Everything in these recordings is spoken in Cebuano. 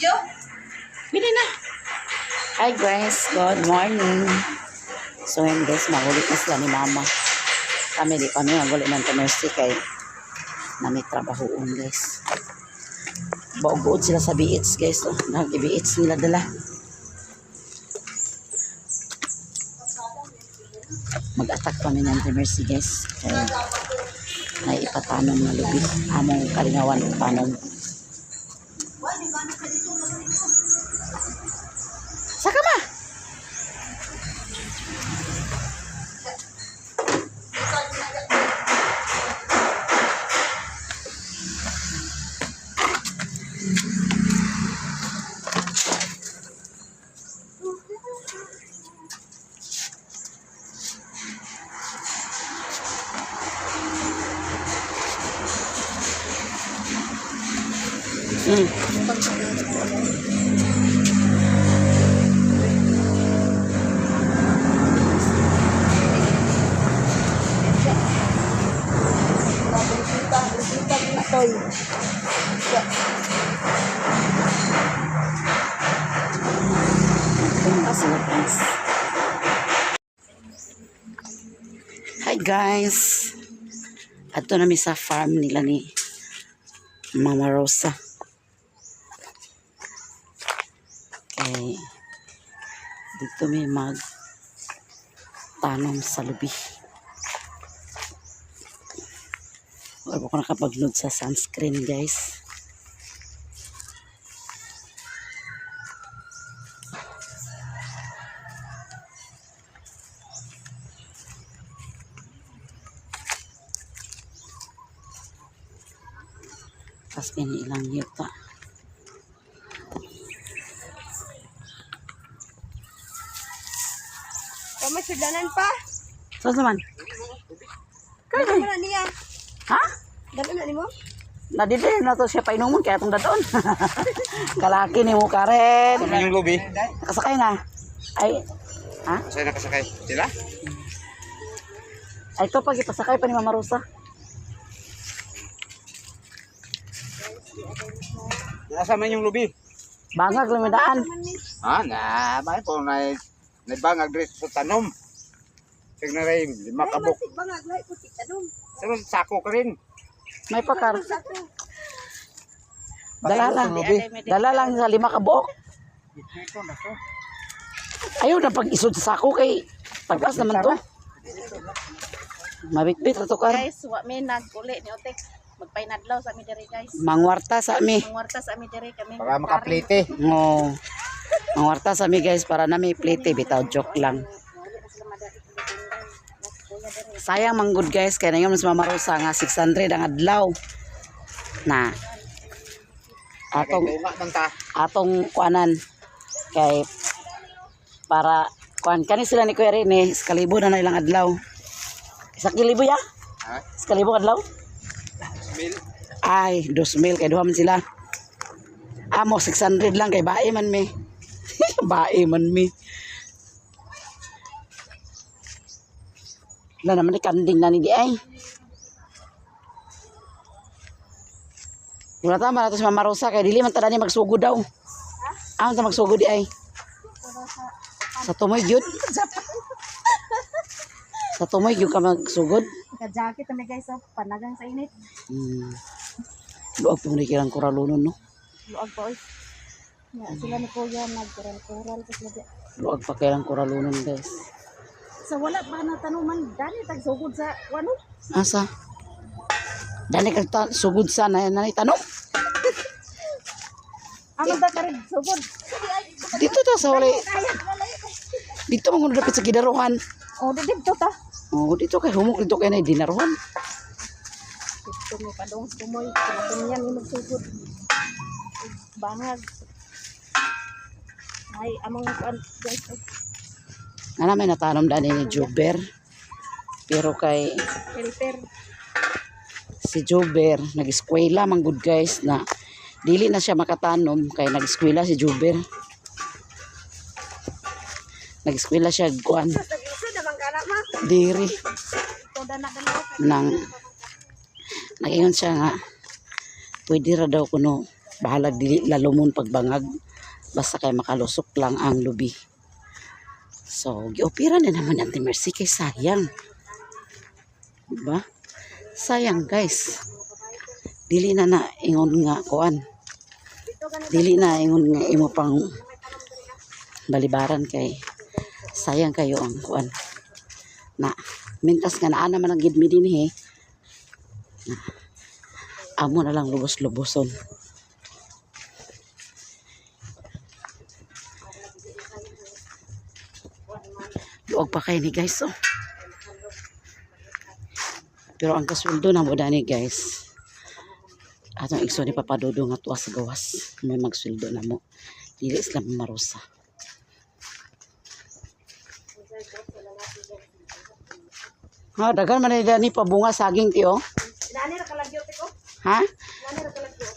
Video? Bili na. Hi guys, good morning. So yun guys, magulit na sila ni mama. Kami di kami magulit ng Mercy kay nami trabahoon, guys. Baog sila sa beach, guys. Oh, nag-beach nila dala. Mag-attack kami ng Mercy, guys. Kaya naiipatanom na lubi. Among kalingawan og tanom. Saka ma! Bisita na toy. Ito sila, guys. Hi guys. Ato na mi sa farm nila ni Mama Rosa. Okay. Dito may mag tanom sa lubi. Wala ko nakapag-load sa sunscreen, guys. Tapos ilang yuta. Tama sudlanan pa. So naman. Dalo na niya. Ha? Dalo na nimo? Nadili na to siya painumon kaya itong daton. Kalaki ni mo Karen. Ano yung lubi? Nakasakay na. Ay, ha? Saan nakasakay? Sila? Ay, ito pag ipasakay pa ni Mama Rosa. Nasa man yung lubi? Bangag lumidaan. Ah, na, may po na nagbangag diri sa tanom. Tignan rin, lima kabuk. Bangag lahi ko si tanong. Pero sako ka rin. May pakar. Sako. Dala lang. Dala lang sa lima ka buok. Ayaw na pag isod sa sako kay pagkas naman to. Mabitbit na to kar. Guys, wa mi naguli ni Otek. Magpainadlaw sa mi diri, guys. Mangwarta sa ami. Mangwarta sa mi diri kami. Para makaplite. Oo. Mangwarta sa ami, guys, para na may plate bitaw, joke lang. Sayang manggod, guys, kay ngayon mas Mama Rosa nga 600 ang adlaw. Na. Atong Tunga man ta. Atong kuanan kay para kuan kani sila ni Kuya Rene, iskalibo na na ilang adlaw. Isa kalibo ya? Ha? Iskalibo adlaw? Mil. Ay, 2,000 kay duha man sila. Amo 600 lang kay bae man mi. Bae man mi. Wala naman ni kanding na ni di ay. Wala tama na to si Mama Rosa kay dili man ta ni magsugod daw. Ha? ta magsugod di ay. Sa tumoy gyud. Sa tumoy gyud ka magsugod. Naka-jacket kami, guys, oh. Panagang sa init. Luag po ni kirang kuralunon, no. Luag pa oy. Ya, sila ni Kuya nagkural-kural pa sila. Luag pa kailang kuralunon, guys. Sa wala pa na tanuman dani tag sugod sa wano. Asa? Dali kag sugod sa na na tanong. Amo ta karon sugod. Dito ta sa walay. Dito man kuno dapit sa gidaruhan. Oh, di dito ta. Oh, dito kay humok dito kay na dinaruhan. Dito mo padong tumoy, kinatumyan ni magsugod. Bangag. Ay, among kuan, guys. Oh. Nga may natanom dani ni Juber. Pero kay Helper. si Juber nag-eskwela man good, guys, na dili na siya makatanom kay nag-eskwela si Juber. Nag-eskwela siya kuan Nag-isod naman ka na ma. diri Toda na kami. nang nag-ingon siya nga pwede ra daw kuno. Bahalag dili lalumon pagbangag. Basta kay makalusok lang ang lubi. So, giopera na naman Auntie Mercy kay sayang. Diba? Sayang, guys. Dili na na ingon nga kuan. Dili na ingon nga imo pang balibaran kay sayang kayo ang kuan. Na mintas nga naa naman ang gidmi dinhi. Na, amo na lang lubos-luboson. Luog pa kayo ni guys, oh. Pero ang kasweldo na mo dani, guys. Atong igso ni Papa Dodo nga tuwa sa gawas. May magsweldo na mo. Dili sila marusa. Ha, daghan man ni dani pabunga saging tiyo. Nani ra kalagyo te ko? Ha? Nani ra kalagyo.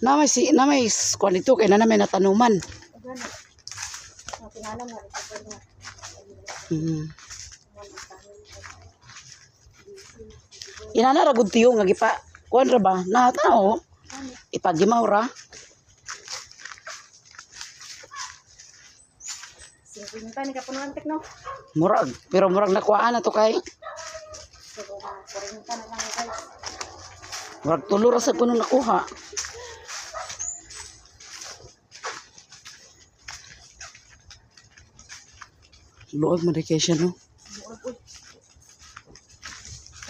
Na may si na may kuan dito kay na may natanuman. Ugana. Ang tinalam nga ito nga. Inana ra gud tiyo nga gipa kuan ra ba? Na tao. Ipagimaw ra. 50 ni kapunuan tek no. Murag, pero murag nakuhaan na to kay. So mga 40 na lang guys. Murag tulo ra sa kuno nakuha. Luag man kay siya no. Buog uy.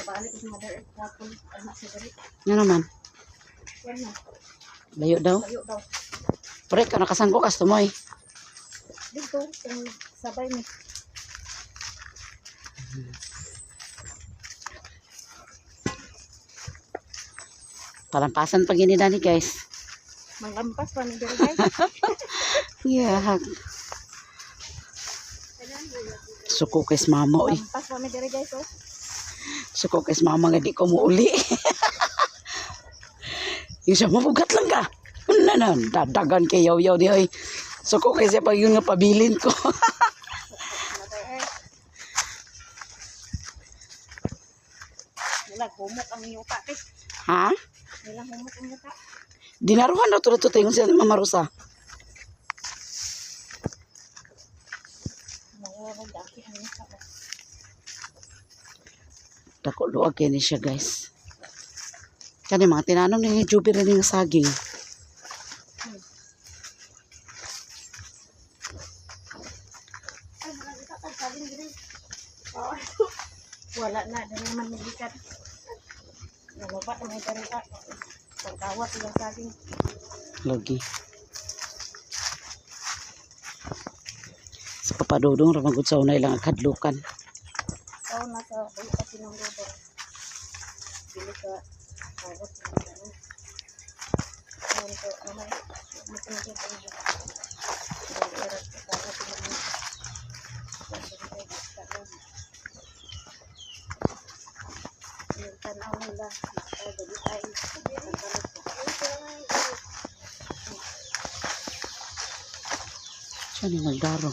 Kabalik ko sa Mother Earth kapon anak sa diri. Nga naman, Yan na. layo daw. Layo daw. Pre, ka nakasangko kas tumoy. Dito kung sabay ni. Palampasan pa gini dani guys. Manglampas pa ni diri guys. Yeah. Suko kay mama oy. Lampas pa mi diri guys oh. Suko kay mama nga di ko muuli. Yung siya, mabugat lang ka. Ano na, dadagan kay yaw-yaw di oy. Suko kay siya pag yun nga pabilin ko. Mother Earth. Wala humok ang yuta te. Ha? Wala humok ang yuta. Dinaruhan na to to tingon siya ni Mama Rosa. Mawala daki ang yuta. Oh. Dako luag kay ni siya guys. Kani mga tinanom ni Juby rin nga saging. Ay, wala kita tag saging diri. Oh. Wala na, diri man migikan. Wala pa may diri ka. Pagkawat yung saging. Lagi. Sa papadudong ramagod sa unay lang ang kadlukan. So, nasa bulo kasi ng luto. Bili ka kawat ng ano. Ano ko, naman, matinigin ko yun. Yung tanaw nila, nakadali tayo. Siya ni nagdaro.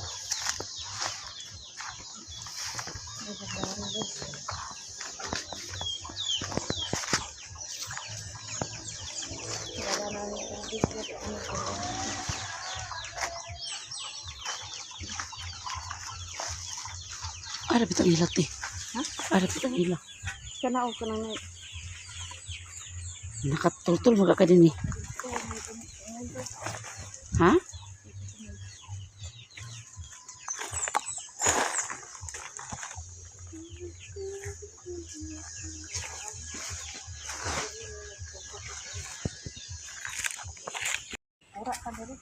Wala na yung video, ano ko. Ara bitong ilat eh. Ha? Ara bitong ila. Kana o kana na. Nakatultul mga ka din eh. Ha? Ura ka diri.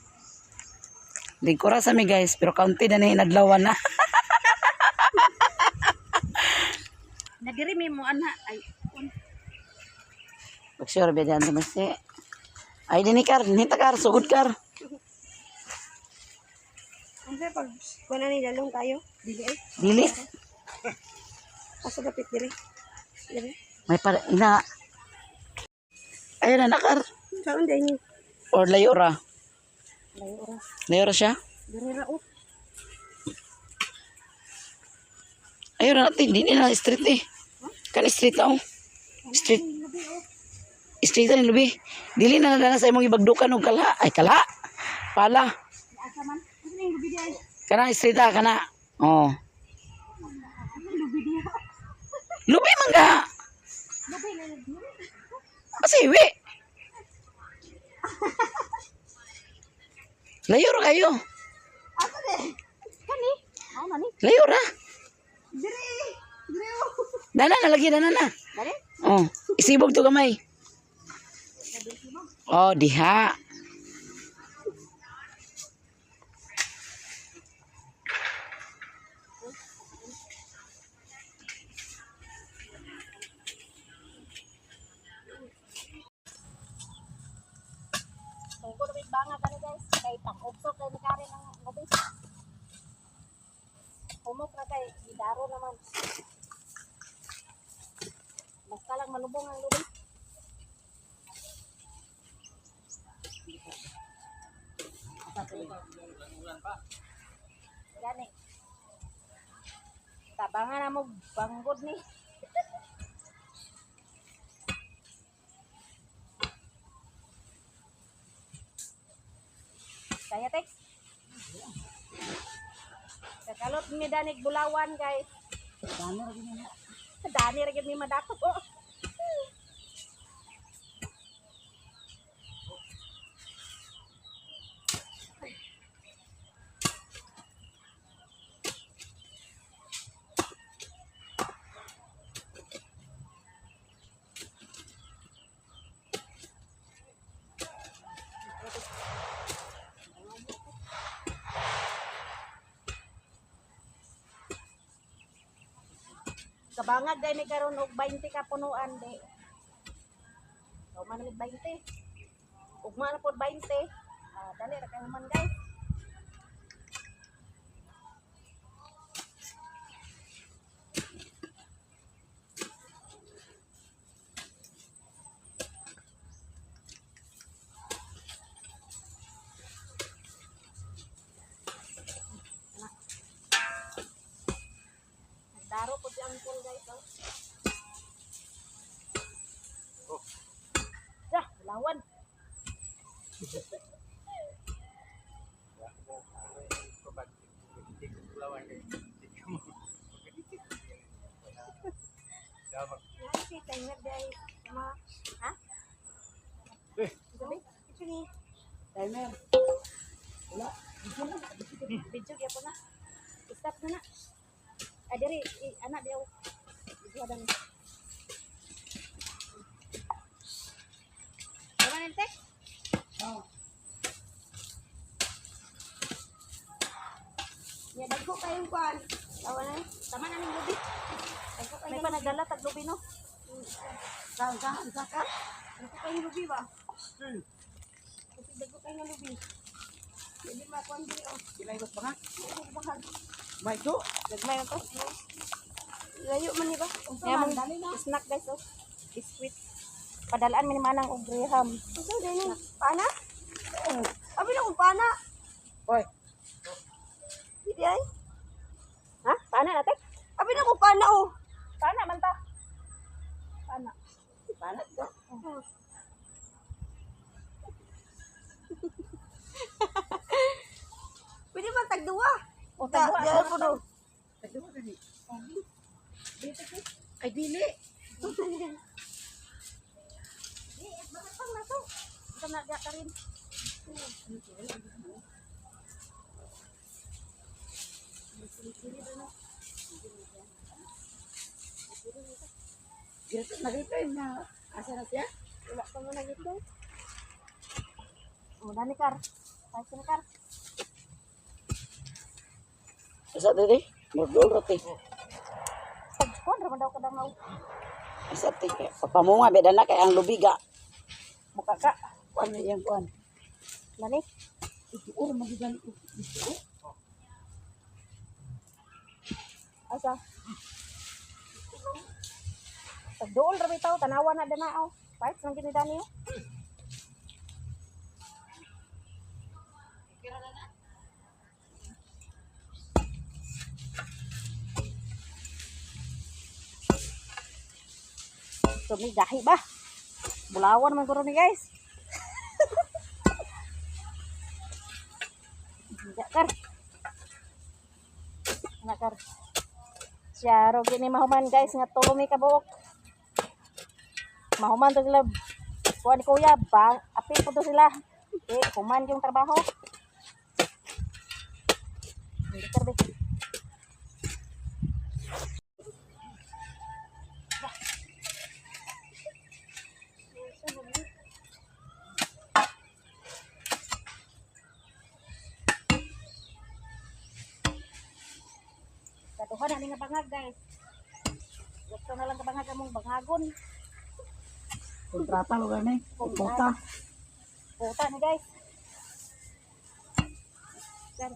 Lingkura sa mi guys, pero kaunti na na inadlawan na. Nadiri mi mo ana ay Pag-sure ba dyan tumasi. Ay, dini kar, dinita kar, sugod kar. Ano pag wala ni lalong tayo? dili ay. Dili. Asa dapit dire. Dire. May para, ina. Ayun na, nakar. Saan din niyo? Or layo ra. Layo ra. Layo ra siya. Diri ra oh. Ayun na natin, dini na street eh. Kan street na oh. Street. Straight ni lubi. Dili na na sa imong ibagdukan og kala. Ay kala. Pala. Asa man? Asa na yung lubi di ay? Kana straight kana. Oh. Lubi di. Lubi man ka. Lubi na lubi. Kasi wi. Layo ra kayo. Asa de? Kani? Mao na ni. Layo ra. Dire. Dire oh. Dana na lagi dana na. Dali. Oh, isibog to gamay. Oh, diha. Tungkol with banga kani guys. Kay pang-upso kay ni Karen ang lubi. Humok na kay gidaro naman. Basta lang malubong ang lubi. Gani. Tabangan na mo banggod ni. Kaya text. Kakalot mi danig bulawan guys. Dani ra gyud mi madako. Kabangag dai mi karon og 20 ka punuan di. Ugma na mig 20. Ugma na pod 20. Ah, dali ra kayo man guys. Nagdaro po si Uncle guys. Oh. Ya, lawan. Yan si timer dai. Ma. Ha? Eh. Sabi? Ito ni. Timer. Video gyapon na. Stop na na. Ay diri, anak diaw. Video dan. Tama na tek? Oh. Ya dagko kayong kuan. Tawa na. Tama na ning lubi. Dagko May kayong pa nagdala tag lubi no. Saan saan saan ka? Dagko kayong lubi ba? Kasi dagko kayong lubi. Hindi makuan diri oh. Di ba ikot pa nga? Dagko pa ka. May ko. Gagmay na to. Layo man ni ba? Unsa man snack guys oh. Biscuit. Padalaan mi ni manang og graham. Unsa din ni? Pana? Abi na kung pana. Hoy. Hindi ay. Ha? Paana na tek? Abi na kung pana oh. Paana man ta? Paana. Panat ko. Pwede man tagduwa. O tagwa. Da, po do. Tagduwa gani. Ay dili. Di, bakit pang nato? Ito na ka rin. Nag-reply na asa na siya? Wala pa mo nagito. O, dani kar. Kahit sino kar. Asa dili? Murag roti. Pagkuhan, raman daw kadangaw. Asa ti kay papamunga beda na kay ang lubiga. Buka ka. Kuan na iyang kuan. Dani. Ur magigan. Asa? Pagduol ra bitaw, tanawa na danao. Parts lang gini dani. oh. So, may gahi ba? Bulawan man guro ni, guys. Kar. Ana, kar. Siya ro gini mahuman, guys, nga tulo mi kabuok. Mahuman to sila. Kuha ni kuya, bang apil po to sila. Eh, human yung trabaho. Hindi, kar, be. Katuha na ni nga bangag, guys. Gusto na lang kabangag among bangagon. Kontrata lugar ni. Puta. Puta ni, guys. Yan.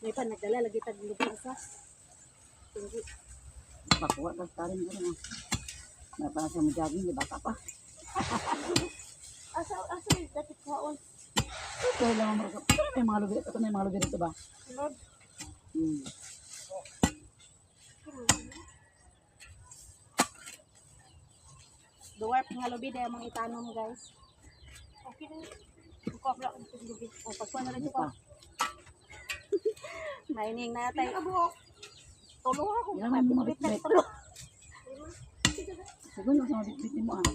May pa nagdala lagi tag lubi isa. Tinggi. Pakuha ka sa rin ko. May pa siya mo jogging, di bata pa. Asa asa yung dapat kuhaon. Ito lang ang mga may mga lubi. Ito na yung mga lubi dito ba? Lord. Dwarf nga lubi dahil mga itanom, guys. Okay na. Kuha pala ang lubi. O pagkuha na rin Ano ko. pa? Maining natay. Kabuok. Tulo ako. Yan ang mga Bitbit na bitbit. tulo. Siguro sa mga bitbit mo ah.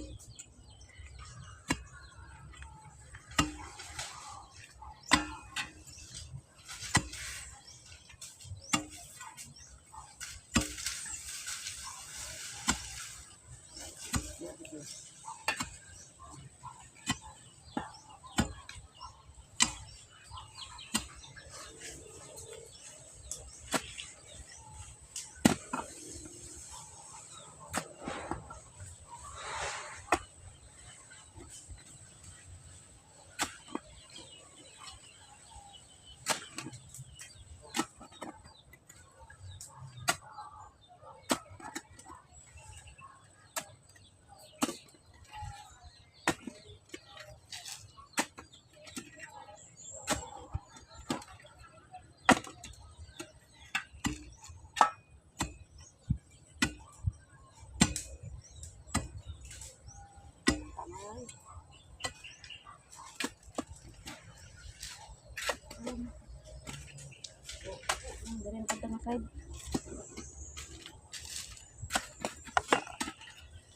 Ang dali na pagka nga side.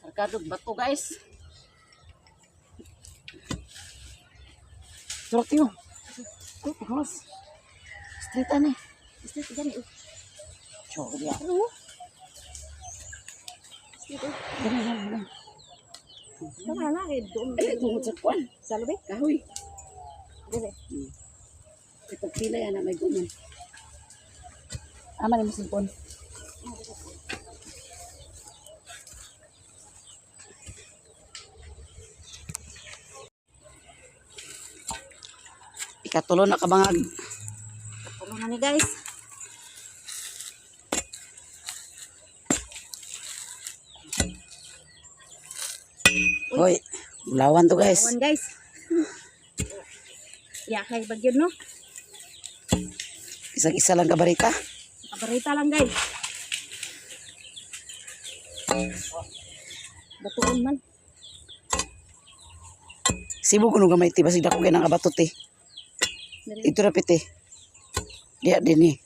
Kargadog bato, guys. Turok tiyo. Ay, pagkawas. Straight ani. Straight gani. Oh. Chok dia. Ano? Straight oh. Gani gani gani. Tama na kay doon. Ay, tungod sa kwan. Sa lubi? Kahoy. Dire. Kay pagpila yan na may guman. Ama ni mo simpon. Ikatulo na kabangag. Tulo na ni, guys. Hoy, bulawan to, guys. Awan, guys. Ya kay bagyo no. Isang isa lang kabarita. Kabarita lang, guys. Batuon man. Sibo kuno gamay ti basig dako kay nang kabatot eh. Dali. Ito ra piti. Diya din eh.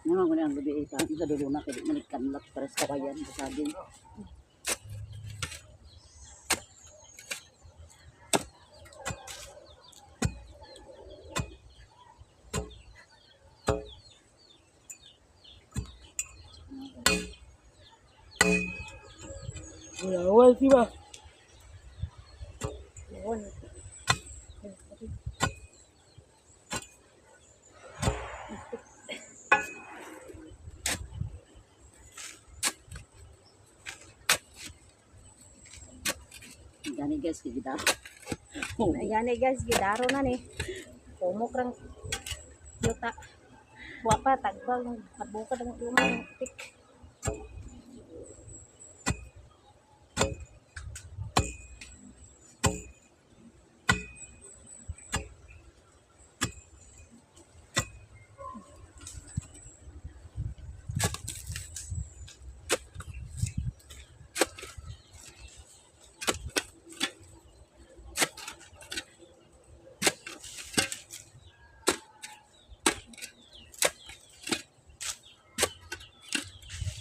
Naman ko na ang gabi ita. Sa dulo na kaya di man ikanlat para sa kawayan sa saging. Wala, di ba? Yun. Gani, guys, kaya kita. Ayan eh guys, gidaro na ni. Pumok rang yuta. Wa pa tagbang patbukad ang luma tik.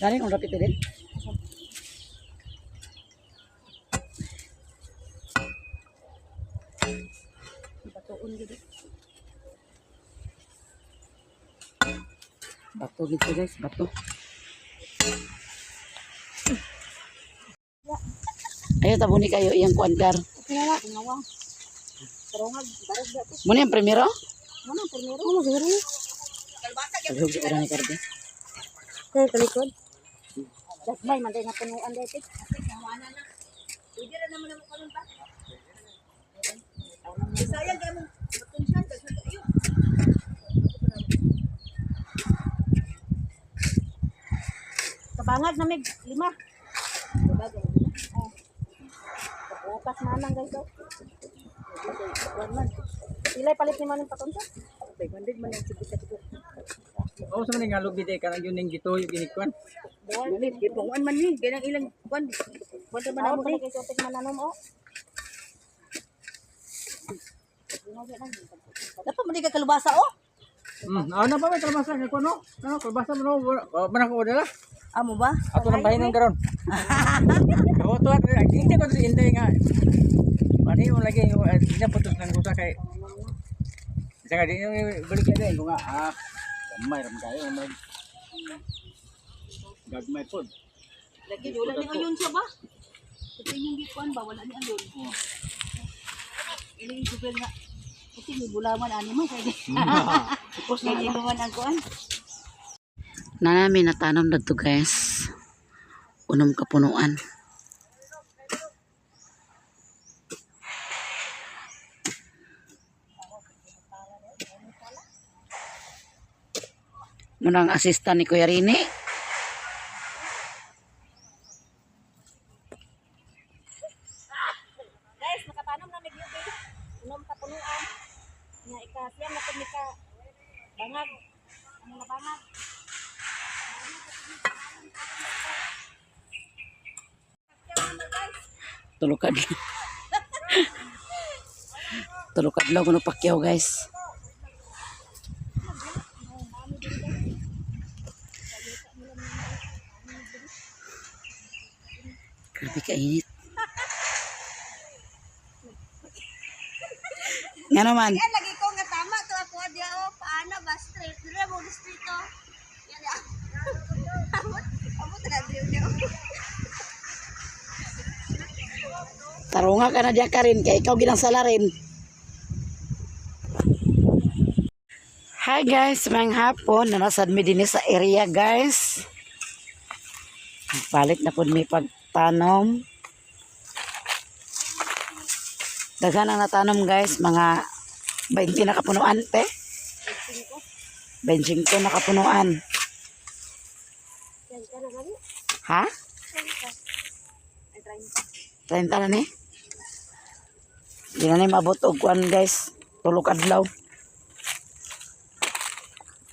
Dali kung rapit din. Batuon gid. Bato gito guys, bato. Ayo tabuni kayo iyang kuan kar. Kaya ngawa. Pero nga barog da to. Muna yung primero? Muna primero mo siguro. Palihog sa oras ni Karbe. Kaya kalikod. Gagmay man day nga punuan day tik. Kabangag na mig lima. Oh. Bukas na lang guys. Oh. Pilay palit ni Manong patunsa? 500 man ang sige sa tigo. Oo, sa man nga lubi day kanang yun ning gituyo ginikwan. Gipunguan man ni, ganang ilang kuan. Kuan man Ako amo ni ni. kay Sotik mananom oh. Dapat man di ka kalubasa oh. Ano pa may kalabasa kay kuno? Ano kalabasa mo no? Wala ko dala. Amo ba? Ato nang bahinon karon. Oo, to hindi ko si Inday nga. Mani mo lagi yung hindi putos ng rusa kay. Isa ka di yung balik ka din ko nga ah. Gamay ram kayo mag gagmay pod. Lagi wala ni ayon siya ba? Kasi inyong gikuan ba wala ni ayon. Iling super nga. Kasi may bulaman ani man kay. Kay man ang kuan. Na namin natanom na to guys. Unom kapunuan. Muna ang assistant ni Kuya Rini. Guys, nakatanom na mig UB. Unom ka punuan. Nga ika siyam na pud ka bangag. Ano na bangag? Tulukad. Tulukad lang kuno pakyaw guys. Grabe kainit. Nga naman, Yan, lagi ko nga tama to ako diya oh, paana ba street? Dire mo street oh. Yan ya. Amot, amot na dire niya. tarunga ka na diya ka rin, kay ikaw ginang salarin. Hi guys, may hapon, nanasad mi dinhi sa area guys. Palit na pud mi pagtanom. Daghan ang natanom guys, mga 20 na kapunuan te. 25 na kapunuan. Ha? 30 na ni. Di na ni maabot og kuan guys. Tulog adlaw.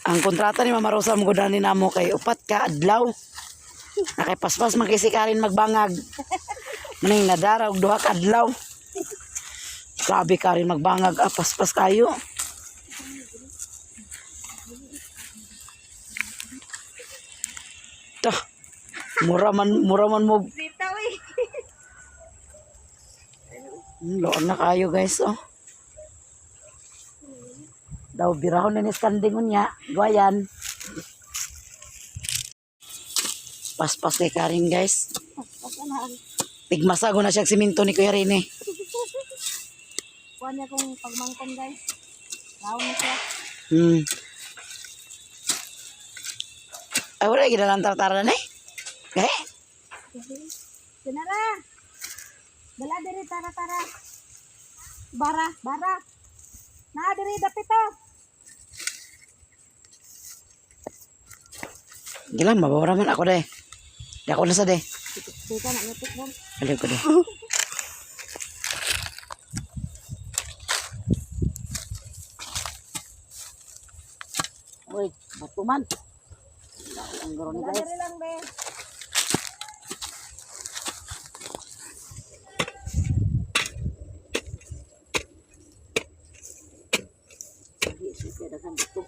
Ang kontrata ni Mama Rosa mo ni namo kay upat ka adlaw. Nakipaspas man kay si Karin magbangag. Maning nadara og duha ka adlaw. Grabe Karin magbangag, ah, paspas kayo. Ta. Mura man mo. Dito eh. Loon na kayo guys oh. Daw birahon na ni standing unya, guwayan. Paspas kay Karin guys. Tigmasago na siya siminto ni Kuya Rene. Kuan niya kung pagmangkon guys. Round na siya. Ay, wala ginalang tartara na eh. Eh, Sinara. Dala diri tara tara. Bara, bara. Na diri dapit oh. Gilang, mabawara man ako de. Di ako na sa de. Teka na ngipit mo. Aliw ko de. Uy, bato man. Ang garo ni guys. Diri lang be. Di, sige, daghan bato.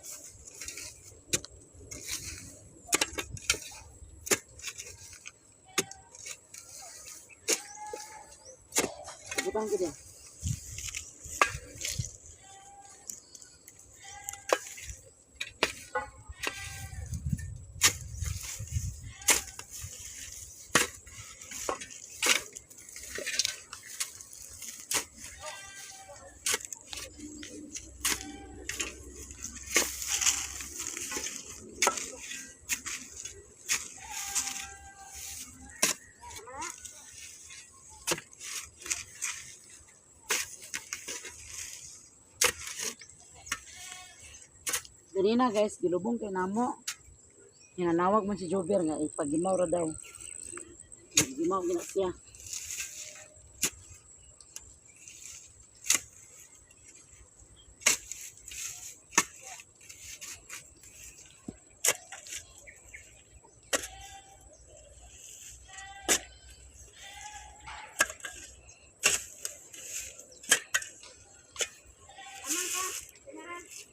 Butang ko din. Ganina guys, gilubong kay namo. Hinanawag man si Jober nga ipagimaw ra daw. Gimaw gina siya.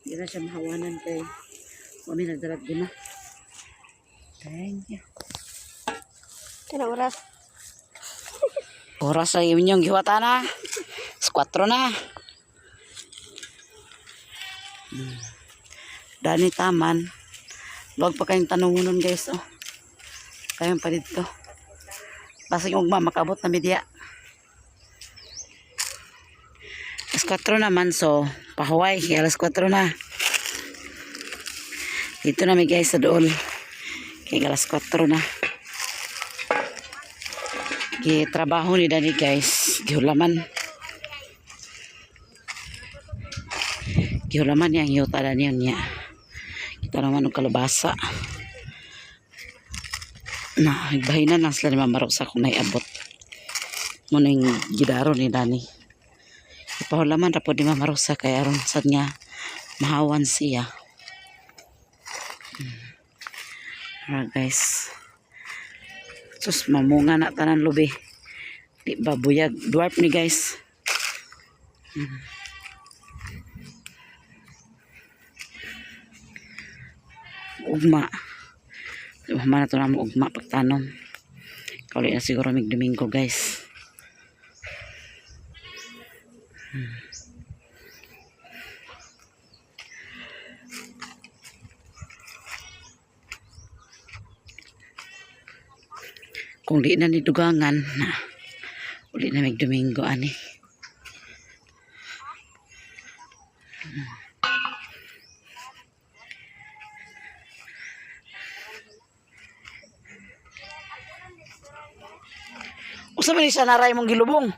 Hindi na siya mahawanan kay kami nagdarag din na. Thank you. Kana oras. Oras sa inyong giwata na. Alas 4 na. Dani taman. Huwag pa kayong tanungunon guys. Oh. Kayong pa dito. Basig ugma makabot na media. Alas 4 naman so pahuway. Kaya alas 4 na. Dito na mi guys sa dool. Kaya alas 4 na. Gitrabaho ni Dani guys. Gihulaman. Gihulaman niya ang yuta Dani yun niya. Kita naman og kalabasa. Na, nagbahinan lang sila ni Mama Rosa kung naiabot. Muna yung gidaro ni Dani. Ipahulaman ra po ni Mama Rosa kay aron sad nga mahawan siya. Alright guys. Sus, mamunga na tanan lubi. Di ba buyag? Dwarf ni guys. Ugma. Ugma na to na mo ugma pagtanom. Kauli na siguro mig Domingo guys. Kung di na ni dugangan na uli na mig Domingo ani. Usa man ni siya naray mong gilubong.